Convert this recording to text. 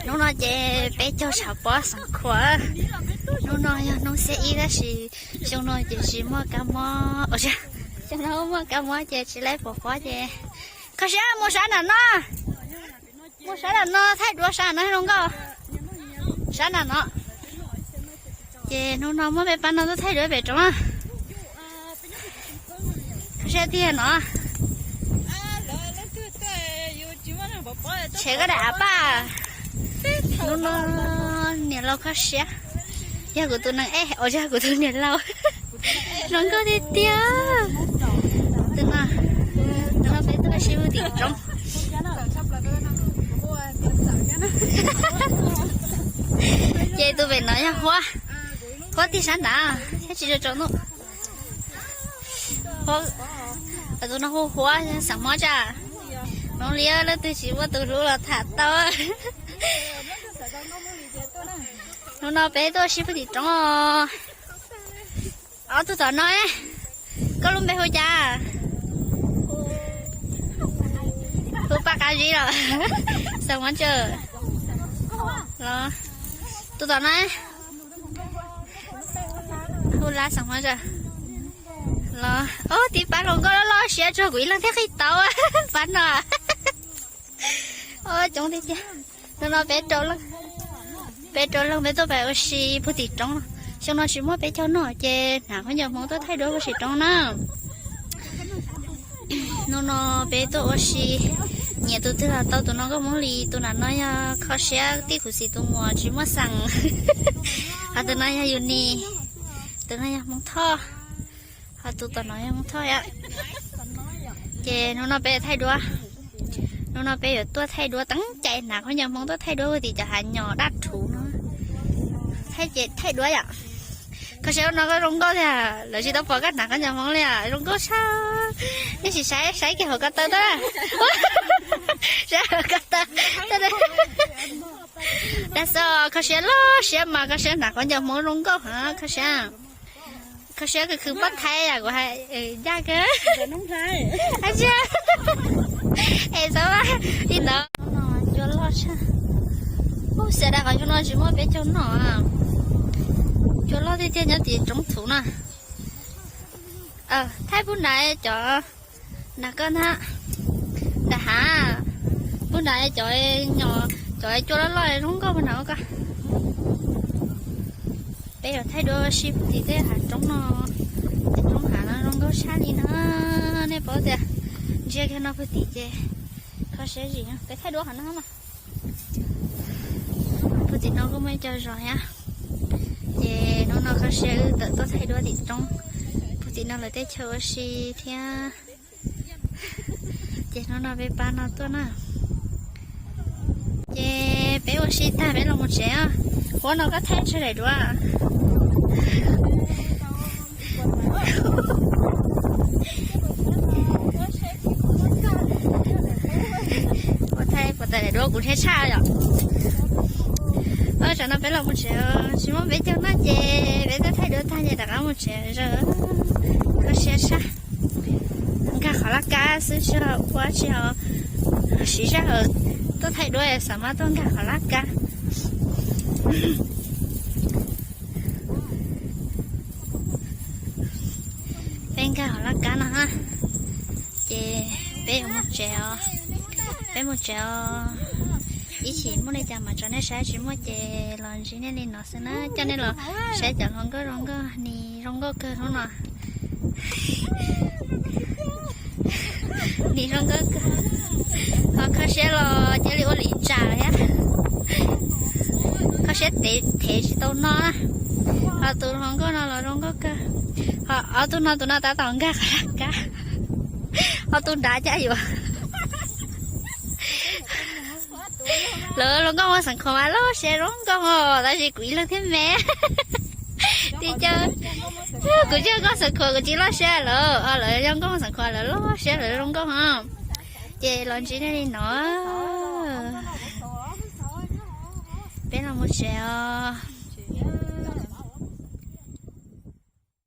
Hnub no ces peb caug tshav pob Xeev Khuam. Hnub no yog hnub xiab ib tab sis xyoo no ces tsis muaj kab mob, xyoo no muaj kab mob ces tsis laib pom pob ces kho siab mus sab nram no, mus sab nram no thaij duab sab no zoo nkauj, sab nram no. Ces hnub no muab peb pab no tuaj thaij duab pem roob. Kho siab tiag no. Tshev koj daim av paj. Hnub no niam laus kho siab, yog kuv tus nees ej, yog kuv tus niam laus. Zoo nkauj tiag tiag. Tus no, hnub no peb tuaj ua si puag tim roob. Ces tus pem no yog Huab, Huab tig sab nrad thiab tsis tau tsaus ntuj. Tus no hu Huab xeem Hmoob tsa. Hmoob li leej twg tsis muaj tus hlub los tham tau. Hnub no peb tuaj ua si puag tim roob. Ob tug tom no, koj lub npe hu cas? Hu Paj Qab Zib los? Xeem Hmoob tsa los? Tus tom no hu Lab, Xeem Hmoob tsa los? Ob tib pab hluas nkauj loj loj siab tsuag kuv ib leeg thiaj qhib tau pab no. Coob tiag tiag. Hnub no peb rau leej, peb rau leej peb tuaj pem ua si puag tim roob. Xyoo no tsis muaj peb caug noj ces hnav khaub ncaws Hmoob tuaj thaij duab puag tim roob na. Hnub no peb tuaj ua si, nyiam tus twg los tau, tus no nkauj Hmoob li, tus nram no yog kho siab tij khuv xim tus muam tsis muaj xeem. Ho tus no yog yus nis, tus no yog Hmoob Thoj, ho tus tom no yog Hmoob Thoj thiab. Ces hnub no peb thaij duab, hnub no peb yuav tuaj thaij duab teeb cai, hnav khaub ncaws Hmoob tuaj thaij duab puag tim cov hav nyom daj rhuv no. Thaij ces thaij duab yom. Kho siab no koj zoo nkauj thiab, lawv tsis tau pom koj hnav khaub ncaws Hmoob li, zoo nkauj tshaj. Nej sim saib, saib kiag hauv ko taw tau, saib hauv ko taw. Dag xwb, kho siab loj siab mas kho siab hnav khaub ncaws Hmoob zoo nkauj heev, kho siab. Kho siab kawg, khwv poj thaib yam kuv hais ncaj kawg. Es xav li ntawd. Cua loj tshaj. Ub, xav dag qhov xyoo no tsis muaj peb caug noj. Cua loj tiag tiag nyob tim roob thuv na. Thaij puag nram cov, nram koj ntag, nram hav, puag nram cov, cov cua loj loj zoo nkauj puag nram koj. Peb yuav thaij duab ua si puag tim tej hav roob no, tej roob hav no zoo nkauj tshaj li no. Nej paub tias ntsia kiag no puag tim ces kho siab zim, peb thaij duab qhov no mas. Puag tim no kuj muaj ib co zos thiab. Ces hnub no kho siab wb tawm tuaj thaij duab tim roob, puag tim no lawv teb chaws ua si thiab. Ces hnub no peb pab no tuaj na. Ces peb ua si tag peb los mus tsev os. Huab no koj thaij tsawg daim duab? Ua thaij puas tau daim duab, kuv ntshai tshaj yom. Tsam no peb los mus tsev, tsis muaj peb caug noj ces peb tuaj thaij duab tag ces rov qab mus tsev os. Kho siab tshaj. Nkag qhov laj kab xwb tsis ua tsis siv zog tuaj thaij duab, xav mas tuaj nkag qhov laj kab. Peb nkag qhov laj kab no, ces peb yuav mus tsev os. Peb mus tsev os. Ib chim muaj li cas mam tso nej saib, tsis muaj ces los ntsib nej li no xwb na. Coj nej los saib cov hluas nkauj zoo nkauj, nis zoo nkauj kawg hnub no. Nis zoo nkauj kawg. Ho kho siab los cia li ua li ntsa thiab. Kho siab thev tsis tau no na. Ho tus hluas nkauj no los zoo nkauj kawg. Ho ob tug no, tus no tab tom nkag qhov laj kab. Ho tus nrad cas yuav, lawv hluas nkauj Hmoob Xeev Khuam mas loj siab zoo nkauj os, tab sis kuv ib leeg thiab me. Tim cawv, kuv tsis yog nkauj Xeev Khuam kuv tsis loj siab lawm, lawv yog nkauj Hmoob Xeev Khuam lawv loj siab lawv zoo nkauj os. Ces los ntsib nej li no. Peb los mus tsev os.